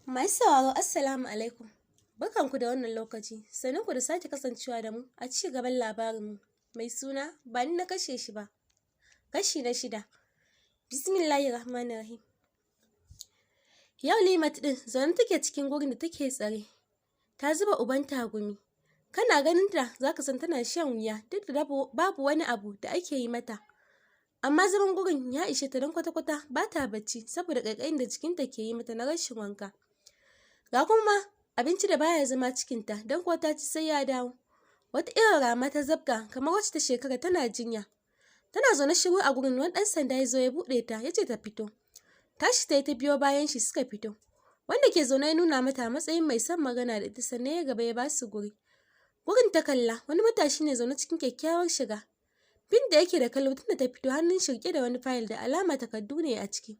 Masu sauraro, Assalamu alaikum. Barkanku da wannan lokaci, ku da sake kasancewa da mu a ci gaban labarinmu mai suna "Ba ni na kashe shi ba", kashi na shida. Bismillahir Rahmanir Rahim. Yau Limat ɗin zaune take cikin gurin da take tsare. Ta zuba uban tagumi. Kana ganin ta zaka san tana shan wuya, duk da babu wani abu da ake yi mata. Amma zaman gurin ya ishe ta, don kwata-kwata ba ta bacci saboda ƙaiƙayin da jikinta ke yi mata na rashin wanka. Ga kuma abinci da baya zama cikinta, don ko ta ci sai ya dawo. Wata irin rama ta zabga kamar wacce ta shekara tana jinya. Tana zaune shiru a gurin, wani ɗan sanda ya zo ya buɗe ta, ya ce ta fito. Tashi ta yi ta biyo bayan shi suka fito. Wanda ke zaune ya nuna mata a matsayin mai son magana da ita, sannan ya gaba ya ba su guri. Gurin ta kalla, wani matashi ne zaune cikin kyakkyawar shiga. Bin da yake da kallo tunda ta fito, hannun shi riƙe da wani fayil da alama takardu ne a ciki.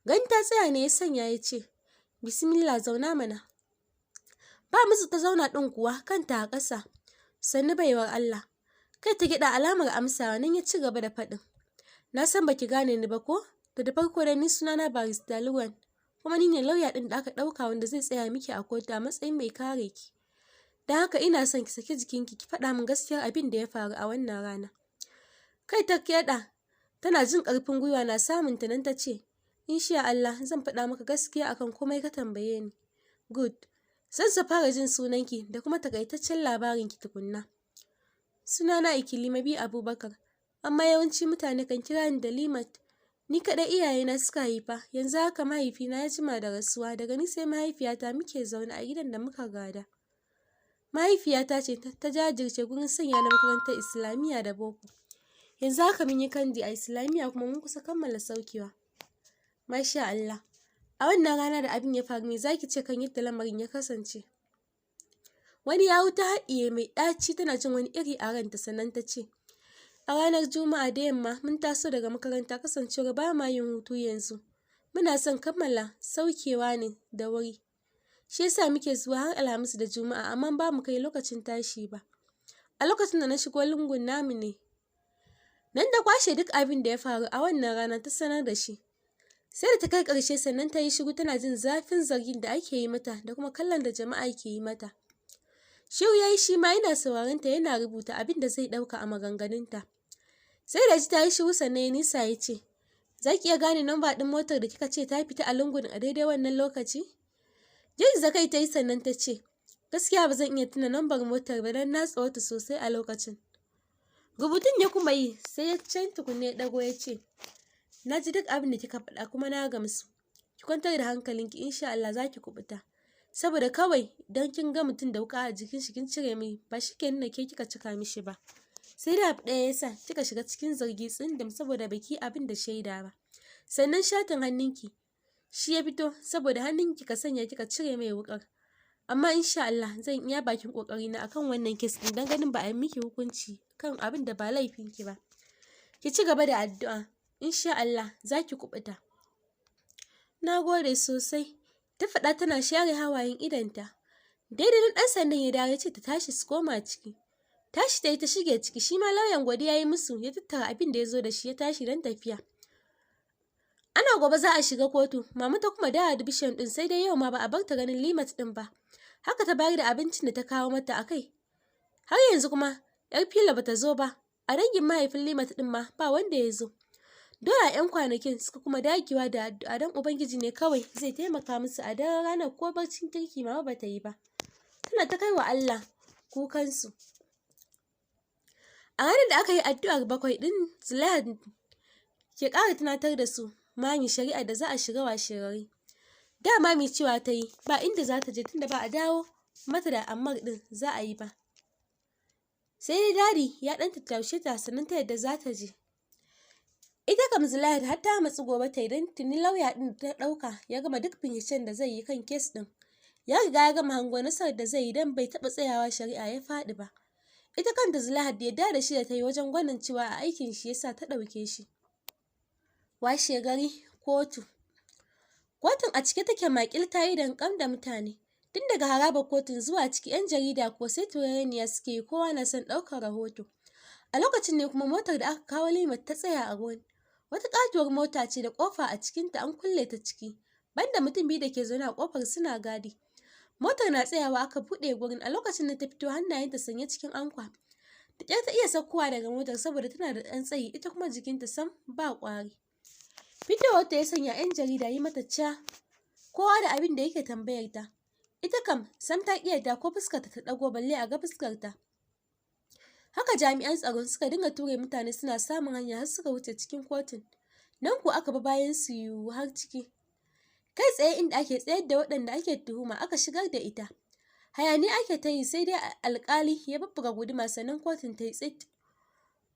Ganin ta tsaya ne ya sanya ya ce, "Bismillah, zauna mana." Ba musu ta zauna ɗin kuwa, kanta a ƙasa. "Sannu, baiwar Allah." Kai ta gyaɗa alamar amsawa, nan ya ci gaba da faɗin. "Na san baki gane ni ba ko? To, da farko dai ni sunana Barista Luwan, kuma ni ne lauya ɗin da aka ɗauka wanda zai tsaya miki a kotu a matsayin mai kare ki. Don haka ina son ki saki jikinki ki faɗa min gaskiyar abin da ya faru a wannan rana." Kai ta gyaɗa tana jin ƙarfin gwiwa na samun ta, nan ta ce, "Insha Allah zan faɗa maka gaskiya akan komai ka tambaye ni." "Good. Zan so fara jin sunanki da kuma takaitaccen labarinki tukunna." "Sunana Ikilima B Abubakar, amma yawanci mutane kan kira ni da Limat. Ni kaɗai iyayena suka haifa, yanzu haka mahaifina ya jima da rasuwa, daga ni sai mahaifiyata muke zaune a gidan da muka gada. Mahaifiyata ce ta jajirce gurin sanya ni makarantar Islamiyya da boko. Yanzu haka mun yi kandi a Islamiyya kuma mun kusa kammala saukewa." "Masha Allah. A wannan rana da abin ya faru, me zaki ce kan yadda lamarin ya kasance?" Wani yawu ta haɗiye mai ɗaci, tana jin wani iri a ranta, sannan ta ce, "A ranar Juma'a da yamma mun taso daga makaranta, kasancewar ba ma yin hutu yanzu. Muna son kammala saukewa ne da wuri. Shi yasa muke zuwa har Alhamis da Juma'a, amma ba mu kai lokacin tashi ba. A lokacin da na shigo lungun namu ne." Nan da kwashe duk abin da ya faru a wannan rana ta sanar da shi. Sai da ta kai ƙarshe sannan ta yi shiru, tana jin zafin zargin da ake yi mata da kuma kallon da jama'a ke yi mata. Shiru ya yi shi ma yana sauraron ta, yana rubuta abin da zai ɗauka a maganganunta. Sai da ji ta yi shiru sannan ya nisa ya ce, "Za ki iya gane namba ɗin motar da kika ce ta fita a lungun a daidai wannan lokaci?" Girgiza kai ta yi, sannan ta ce, "Gaskiya ba zan iya tuna nambar motar ba, don na tsorata sosai a lokacin." Rubutun ya kuma yi, sai ya can tukunna ya ɗago ya ce, "Na ji duk abin da kika faɗa kuma na gamsu. Ki kwantar da hankalinki, insha Allah za ki kuɓuta. Saboda kawai don kin ga mutum da wuƙa a jikin shi kin cire mai, ba shi ke nuna ke kika cika mishi ba. Sai da abu ɗaya ya sa kika shiga cikin zargi tsindim, saboda baki abin da shaida ba. Sannan shatin hannunki shi ya fito, saboda hannunki ka sanya kika cire mai wuƙar. Amma insha Allah zan iya bakin ƙoƙarina akan wannan case ɗin don ganin ba a yi miki hukunci kan abin da ba laifinki ba. Ki ci gaba da addu'a, insha Allah za ki kuɓuta." "Na gode sosai," ta faɗa tana share hawayen idonta. Daidai ɗan sandan ya dawo ya ce ta tashi su koma ciki. Tashi ta yi ta shige ciki, shi ma lauyan godiya ya yi musu, ya tattara abin da ya zo da shi ya tashi don tafiya. Ana gobe za a shiga kotu, mama ta kuma dawo division ɗin, sai dai yau ma ba a bar ta ganin Limat ɗin ba. Haka ta bayar da abincin da ta kawo mata a kai. Har yanzu kuma ‘yar fila bata zo ba, a dangin mahaifin Limat ɗin ma ba wanda ya zo. Dole a ‘yan kwanakin suka kuma dagewa da addu'a, don Ubangiji ne kawai zai taimaka musu. A daren ranar ko barcin kirki mama bata yi ba. Tana ta kai wa Allah kukansu. A ranar da aka yi addu'ar bakwai ɗin, Zulaihat ke ƙara tunatar da su mami shari'ar da za a shiga washe gari. Dama mai cewa ta yi ba inda za ta je tunda ba a dawo mata da Ammar ɗin za a yi ba. Sai dai Daddy ya ɗan tattaushe ta sannan ta yadda za ta je. Ita kam Zulaihat har ta matsu gobe ta yi, don tuni lauya ɗin ta ɗauka ya gama duk binciken da zai yi kan case ɗin. Ya riga ya gama hango nasarar da zai yi, don bai taɓa tsayawa shari'a ya faɗi ba. Ita kanta Zulaihat yadda da shi da ta yi wajen gwanin cewa a aikin shi yasa ta ɗauke shi. Washe gari kotu. Kotun a cike take makil, ta yi danƙam da mutane. Tun daga harabar kotun zuwa ciki, 'yan jarida ko sai turereniya suke yi, kowa na son ɗaukar rahoto. A lokacin ne kuma motar da aka kawo Limat ta tsaya a ruwan. Wata ƙatuwar mota ce da ƙofa a cikinta, an kulle ta ciki. Banda mutum biyu da ke zaune a ƙofar suna gadi. Motar na tsayawa aka buɗe gurin a lokacin da ta fito, hannayenta sanye cikin ankwa. Da ƙyar ta iya saukowa daga motar saboda tana da ɗan tsayi, ita kuma jikinta sam ba ƙwari. Fitowar ta ya sanya 'yan jarida yi mata ca, kowa da abin da yake tambayar ta. Ita kam sam ta ƙi yarda ko fuskarta ta ɗago balle a ga fuskarta. Haka jami'an tsaro suka dinga ture mutane suna samun hanya har suka wuce cikin kotun. Nan kuwa aka bi bayan su yiwu har ciki. Kai tsaye inda ake tsayar da waɗanda ake tuhuma aka shigar da ita. Hayaniya ake ta yi, sai dai alƙali ya bubbuga guduma sannan kotun ta yi tsit.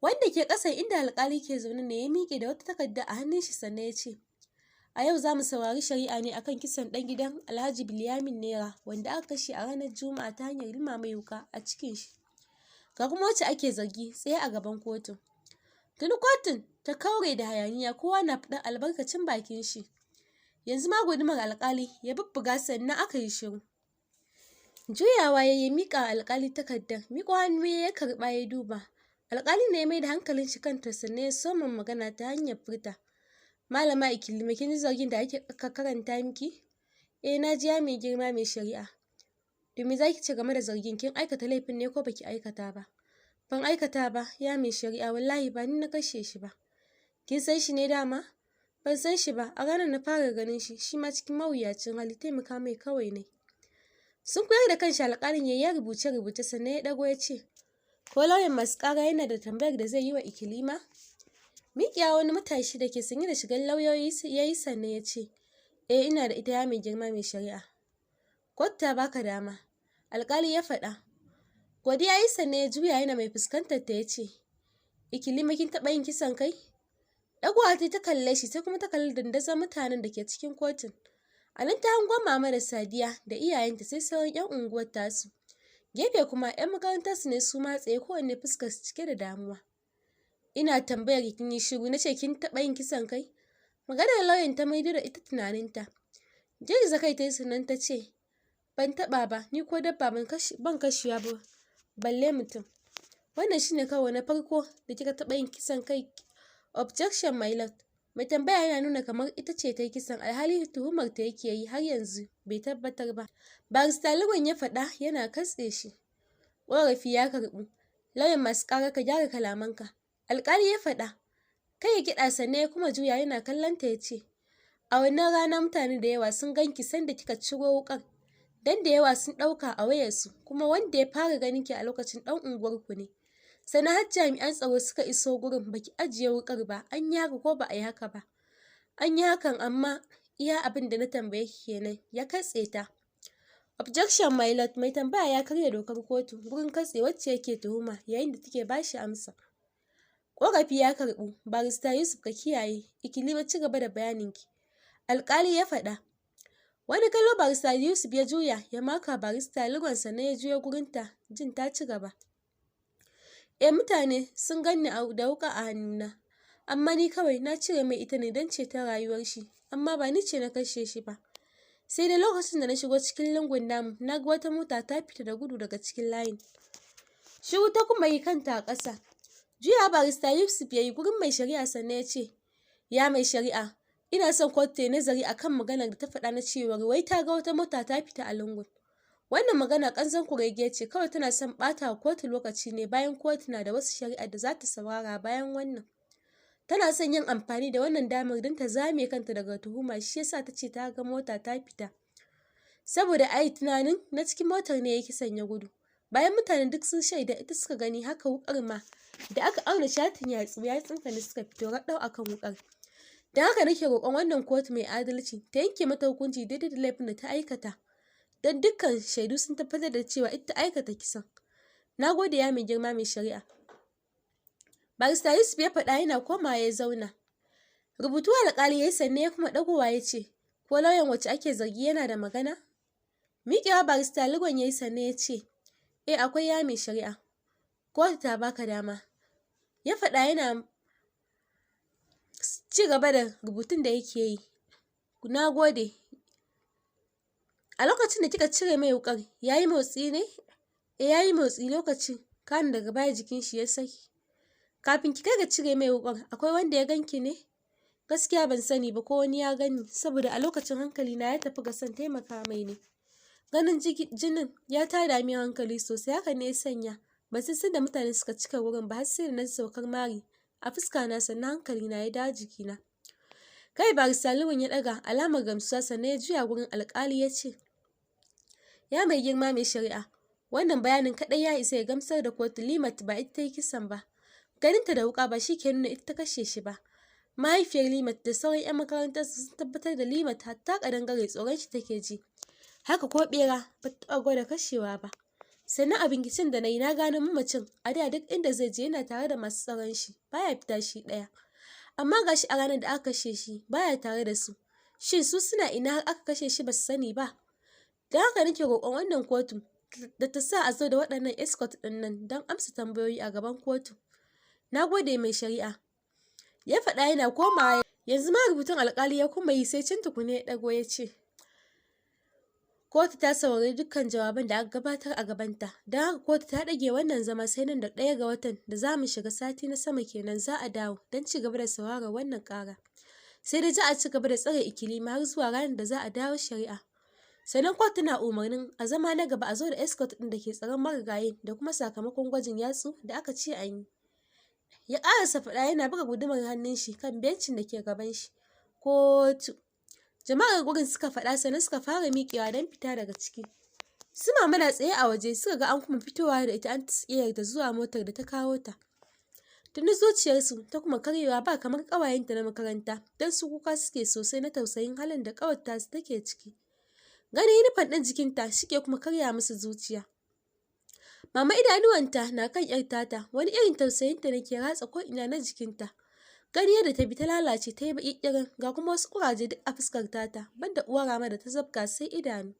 Wanda ke ƙasan inda alƙali ke zaune ne ya miƙe da wata takarda a hannun shi sannan ya ce, "A yau za mu saurari shari'a ne akan kisan ɗan gidan Alhaji Bilyamin Naira wanda aka kashe a ranar Juma'a ta hanyar lima mai wuƙa a cikin shi. Ga kuma wacce ake zargi tsaye a gaban kotun." Tuni kotun ta kaure da hayaniya, kowa na faɗar albarkacin bakin shi. Yanzu ma gudumar alƙali ya bubbuga sannan aka yi shiru. Juyawa ya yi miƙa alƙali takardar, miƙo hannu ya karɓa ya duba. Alƙali ne ya mai da hankalin shi kanta sannan ya soma magana ta hanyar furta: "Malama Ikilima, kin ji zargin da ake aka karanta miki?" "Eh, na ji, ya mai girma mai shari'a." "To me zaki ce game da zargin? Kin aikata laifin ne ko baki aikata ba?" "Ban aikata ba, ya mai shari'a, wallahi ba ni na kashe shi ba." "Kin san shi ne dama?" "Ban san shi ba, a ranar na fara ganin shi, shi ma cikin mawuyacin hali, taimaka mai kawai ne." Sun koyar da kanshi alƙalin ya yi rubuce rubuce sannan ya ɗago ya ce, "Ko lauyan masu ƙara yana da tambayar da zai yi wa Ikilima?" Miƙewa wani matashi da ke sanye da shigar lauyoyi ya yi sannan ya ce, "Eh, ina da ita, ya mai girma mai shari'a." "Kotu ta baka dama," alƙali ya faɗa. Godiya yi sannan ya juya yana mai fuskantar ta ya ce, "Ikilima, kin taɓa yin kisan kai?" Ɗagowa ta ta kalle shi, sai kuma ta kalli dandazon mutanen da ke cikin kotun. A nan ta hango mama da Sadiya da iyayenta, sai sauran 'yan unguwar tasu. Gefe kuma 'yan makarantar su ne su ma tsaye, kowanne fuskar su cike da damuwa. "Ina tambayar ki kin yi shiru, na ce kin taɓa yin kisan kai?" Maganar lauyan ta maido da ita tunaninta. Girgiza kai ta yi sannan ta ce, "Ban taɓa ba, ni ko dabba ban kashewa ba balle mutum." "Wannan shine karo na farko da kika taɓa yin kisan kai?" "Objection, my lord. Mai tambaya yana nuna kamar ita ce ta yi kisan, alhali tuhumar ta yake yi, har yanzu bai tabbatar ba." Barista Lawan ya faɗa yana katse shi. "Ƙorafi ya karɓu. Lauyan masu ƙara, ka gyara kalamanka," alƙali ya faɗa. Kai ya gyaɗa sannan ya kuma juya yana kallon ta ya ce, "A wannan rana mutane da yawa sun ganki sanda kika ciro wuƙar. Dan da yawa sun ɗauka a wayarsu, kuma wanda ya fara ganin ki a lokacin ɗan unguwarku ne. Sannan har jami'an tsaro suka iso gurin baki ajiye wuƙar ba. An yi haka ko ba a yi haka ba?" "An yi hakan, amma iya abin da na tambaye ki kenan." Ya katse ta. "Objection, my lord. Mai tambaya ya karya dokar kotu gurin katse wacce yake tuhuma yayin da take bashi amsa." "Ƙorafi ya karɓu. Barista Yusuf, ka kiyaye. Ikilima, ci gaba da bayaninki," alƙali ya faɗa. Wani kallo barista Yusuf ya juya ya maka barista Ligon sannan ya juyo gurinta jin ta ci gaba. "Eh, mutane sun ganni da wuƙa a hannuna, amma ni kawai na cire mai ita ne don ceton rayuwar shi, amma ba ni ce na kashe shi ba. Sai dai lokacin da na shigo cikin lungun namu, na ga wata mota ta fita da gudu daga cikin layin." Shiru ta kuma yi kanta a ƙasa. Juya barista Yusuf ya yi gurin mai shari'a sannan ya ce, "Ya mai shari'a, ina son kotu ta yi nazari akan maganar da ta faɗa na cewar wai ta ga wata mota ta fita a lungun. Wannan magana ƙanzon kurege ce, kawai tana son ɓata wa kotu lokaci ne bayan kotu na da wasu shari'ar da za ta saurara bayan wannan. Tana son yin amfani da wannan damar don ta zame kanta daga tuhuma, shi yasa ta ce ta ga mota ta fita. Saboda ai tunanin na cikin motar ne ya kisan ya gudu. Bayan mutane duk sun shaida ita suka gani, haka wuƙar ma da aka auna shatin yatsu, yatsunta ne suka fito raɗau akan wuƙar. Don haka nake roƙon wannan kotu mai adalci ta yanke mata hukunci daidai da laifin da ta aikata. Don dukkan shaidu sun tabbatar da cewa ita ta aikata kisan. Na gode, ya mai girma mai shari'a." Barista Yusuf ya faɗa yana komawa ya zauna. Rubutu alƙali ya yi sannan ya kuma ɗagowa ya ce, "Ko lauyan wacce ake zargi yana da magana?" Miƙewa barista Ligon ya yi sannan ya ce, "Eh, akwai, ya mai shari'a." "Kotu ta baka dama," ya faɗa yana ci gaba da rubutun da yake yi. "Na gode. A lokacin da kika cire mai wuƙar, ya yi motsi ne?" "Eh, ya yi motsi lokacin, kana daga baya jikin shi ya saki." "Kafin ki kai ga cire mai wuƙar, akwai wanda ya ganki ne?" Gaskiya ban sani ba ko wani ya gani, saboda a lokacin hankali na ya tafi ga son taimaka mai ne. Ganin jinin ya tada min hankali sosai, haka ne ya sanya ban san sanda mutane suka cika wurin ba har sai da na saukar mari a fuska na, sannan hankali na ya dawo jikina. Kai barista Lawan ya ɗaga alamar gamsuwa, sannan ya juya gurin alƙali ya ce, ya mai girma mai shari'a, wannan bayanin kaɗai ya isa ya gamsar da kotu Limat ba ita ta yi kisan ba. Ganinta da wuƙa ba shi ke nuna ita ta kashe shi ba. Mahaifiyar Limat da sauran 'yan makarantar su sun tabbatar da Limat hatta ƙadangare tsoron shi take ji. Haka ko ɓera ba ta taɓa gwada kashewa ba. Sannan a binciken da na yi na gano mamacin a da duk inda zai je yana tare da masu tsaron shi, baya fita shi ɗaya. Amma gashi a ranar da aka kashe shi baya tare da su. Shin su suna ina har aka kashe shi ba su sani ba? Don haka nake roƙon wannan kotu da ta sa a zo da waɗannan escort ɗin nan don amsa tambayoyi a gaban kotu. Na gode mai shari'a. Ya faɗa yana komawa. Yanzu ma rubutun alƙali ya kuma yi, sai can tukuna ya ɗago ya ce, kotu ta saurari dukkan jawaban da aka gabatar a gabanta, don haka kotu ta ɗage wannan zama sai nan da 1 ga watan da za mu shiga, sati na sama kenan, za a dawo don ci gaba da sauraron wannan ƙara. Sai dai za a ci gaba da tsare Ikilima har zuwa ranar da za a dawo shari'a. Sannan kotu na umarnin a zama na gaba a zo da escort ɗin da ke tsaron marigayin da kuma sakamakon gwajin yatsu da aka ce an yi. Ya ƙarasa faɗa yana buga gudumar hannun shi kan bencin da ke gaban shi. Kotu. Jama'ar gurin suka faɗa, sannan suka fara miƙewa don fita daga ciki. Su mama na tsaye a waje suka ga an kuma fitowa da ita, an tsiyar ta zuwa motar da ta kawo ta. Tuni zuciyarsu ta kuma karyewa, ba kamar ƙawayenta na makaranta, don su kuka suke sosai na tausayin halin da ƙawar tasu take ciki. Ganin yunifom ɗin jikinta shike kuma karya musu zuciya. Mama idanuwanta na kan ‘yar tata, wani irin tausayinta ne ke ratsa ko'ina na jikinta. Gani yadda ta bi ta lalace ta yi baƙi ƙirin, ga kuma wasu ƙuraje duk a fuskar tata, banda uwar rama da ta zabga sai idanu.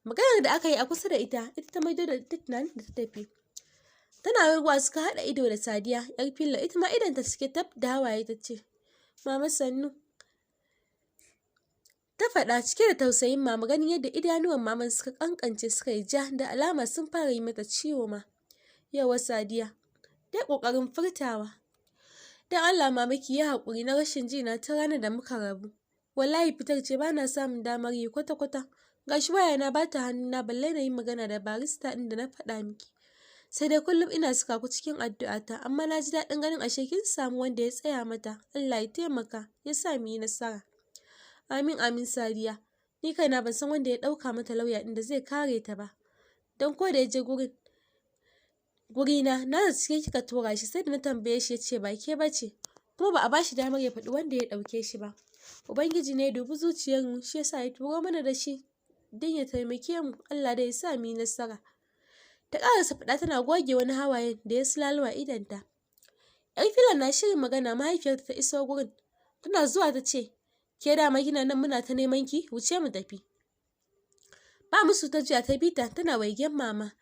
Maganar da aka yi a kusa da ita, ita ta maido da ita tunanin da ta tafi. Tana waigowa suka haɗa ido da Sadiya, ‘yar filo, ita ma idonta cike tab da hawaye ta ce, Mama sannu. Ta faɗa cike da tausayin mama, ganin yadda idanuwan maman suka kankance suka yi ja, da alama sun fara yi mata ciwo ma. Yauwa Sadiya, dai ƙoƙarin furtawa. Don Allah mama ki yi haƙuri na rashin ji na ta ranar da muka rabu. Wallahi fitar ce bana samun damar yi kwata-kwata. Gashi wayana ba ta hannuna balle na yi magana da barista ɗin da na faɗa miki. Sai dai kullum ina saka ku cikin addu'ata, amma na ji daɗin ganin ashe kin samu wanda ya tsaya mata. Allah ya taimaka, ya sa mu yi nasara. Amin amin Sadiya. Ni kaina ban san wanda ya ɗauka mata lauya ɗin da zai kare ta ba. Don ko da ya je gurin gurina na zaci ke kika tura shi, sai da na tambaye shi ya ce ba ke ba ce. Kuma ba a bashi damar ya faɗi wanda ya ɗauke shi ba. Ubangiji ne ya dubi zuciyarmu, shi yasa ya turo mana da shi don ya taimake mu. Allah dai ya sa mu yi nasara. Ta ƙarasa faɗa tana goge wani hawayen da ya sulalo a idonta. ‘Yar filan na shirin magana mahaifiyarta ta iso gurin. Tana zuwa ta ce, ke dama kina nan muna ta neman ki, wuce mu tafi. Ba musu ta juya ta bi ta tana waigen mama.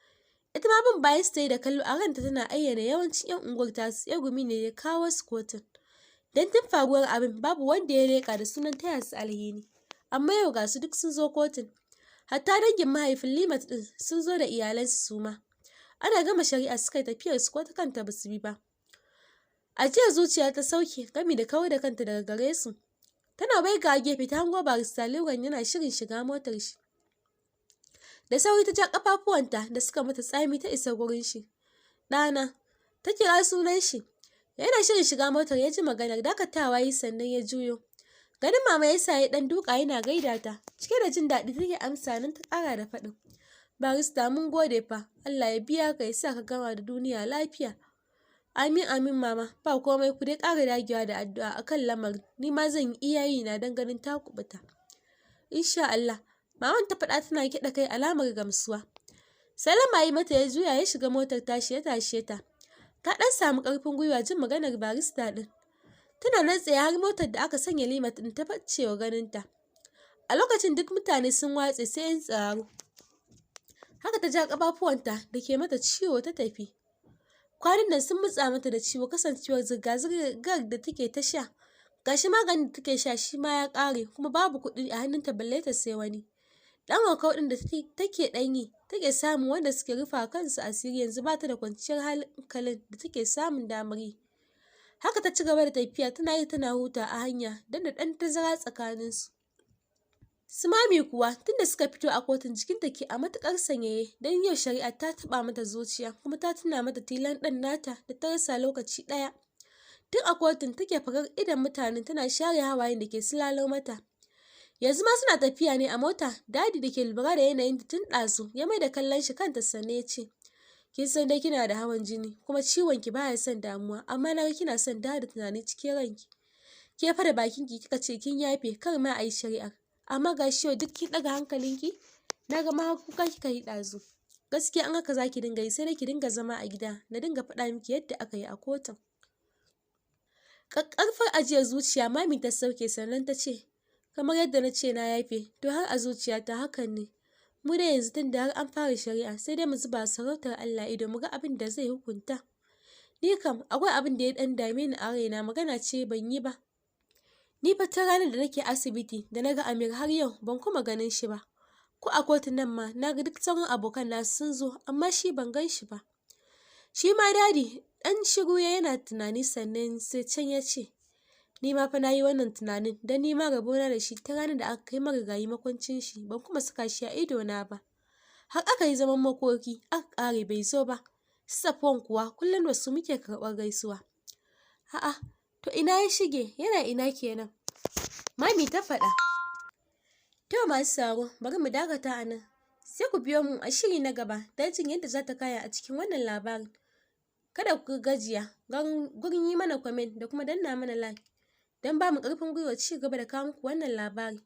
Ita ma bin bayan su ta yi da kallo, a ranta tana ayyana yawancin ‘yan unguwar tasu tsegumi ne ya kawo su kotun. Don tun faruwar abin babu wanda ya leƙa da sunan taya su alhini. Amma yau ga su duk sun zo kotun. Hatta dangin mahaifin Limat ɗin sun zo da iyalansu su ma. Ana gama shari'a suka yi tafiyar su, ko ta kanta ba su bi ba. Ajiyar zuciya ta sauke gami da kawar da kanta daga gare su. Tana waigawa gefe ta hango barista Leuran yana shirin shiga motar shi. Da sauri ta ja ƙafafuwanta da suka mata tsami ta isa gurin shi. Ɗana, ta kira sunan shi. Yana shirin shiga motar ya ji maganar, dakatawa yi sannan ya juyo. Ganin mama ya sa ya ɗan duka yana gaida ta. Cike da jin daɗi take amsa, nan ta ƙara da faɗin, Barista mun gode fa, Allah ya biya ka ya sa ka gama da duniya lafiya. Amin amin mama, ba komai, ku dai ƙara dagewa da addu'a akan lamarin, ni ma zan yi iya yi na don ganin ta kuɓuta. Insha Allah, maman ta faɗa tana kiɗa kai alamar gamsuwa. Salama yi mata ya juya ya shiga motar tashi ya tashe ta. Ta ɗan samu ƙarfin gwiwa jin maganar barista ɗin. Tana nan tsaye har motar da aka sanya Limat ɗin ta ɓacewa ganinta. A lokacin duk mutane sun watse sai 'yan tsiraru. Haka ta ja ƙafafuwanta da ke mata ciwo ta tafi. Kwanan nan sun mutsa mata da ciwo kasancewar zirga-zirgar da take ta sha. Gashi maganin da take sha shi ma ya ƙare, kuma babu kuɗi a hannunta balle ta sai wani. Ɗan wakau ɗin da take ɗan yi take samun wanda suke rufa kansu asiri, yanzu ba ta da kwanciyar hankalin da take samun damar yi. Haka ta ci gaba da tafiya tana yi tana huta a hanya don da ɗan tazara tsakaninsu. Su Mami kuwa tunda suka fito a kotun jikinta ke a matuƙar sanyaye don yau shari'a ta taɓa mata zuciya kuma ta tuna mata tilan ɗan nata da ta rasa lokaci ɗaya. Tun a kotun take farar idon mutane tana share hawayen da ke silalo mata. Yanzu ma suna tafiya ne a mota, Dadi da ke lura da yanayin tun ɗazu ya mai da kallon shi kanta sannan ya ce, kin san dai kina da hawan jini kuma ciwon ki baya son damuwa, amma naga kina son da tunani cikin ranki. Ke fa da bakin ki kika ce kin yafe kar ma a yi shari'ar, amma gashi yau duk kin ɗaga hankalinki, naga ma har kuka kika yi ɗazu. Gaskiya in haka zaki dinga yi sai dai ki dinga zama a gida na dinga faɗa miki yadda aka yi a kotun. Ƙaƙƙarfar ajiyar zuciya Mami ta sauke sannan ta ce, kamar yadda na ce na yafe, to har a zuciyata hakan ne. Mu dai yanzu tun da har an fara shari'a sai dai mu zuba sarautar Allah ido mu ga abin da zai hukunta. Ni kam akwai abin da ya ɗan dame ni a raina, magana ce ban yi ba. Ni fa tun ranar da nake asibiti da na ga Amir har yau ban kuma ganin shi ba. Ko a kotun nan ma na ga duk sauran abokan nasu sun zo amma shi ban gan shi ba. Shi ma Dadi ɗan shiru ya yana tunani sannan sai can ya ce, ni ma fa na yi wannan tunanin don ni ma rabona da shi ta ranar da aka kai marigayi makwancin shi ban kuma saka shi a idona ba. Har aka yi zaman makoki aka ƙare bai zo ba. Su Safwan kuwa kullum da su muke karɓar gaisuwa. A'a, to ina ya shige, yana ina kenan? Mami ta faɗa. To masu sauraro, bari mu dakata a nan. Sai ku biyo mu a shiri na gaba don jin yadda za ta kaya a cikin wannan labarin. Kada ku gajiya gurin yi mana comment da kuma danna mana like don ba mu ƙarfin gwiwa ci gaba da kawo muku wannan labari.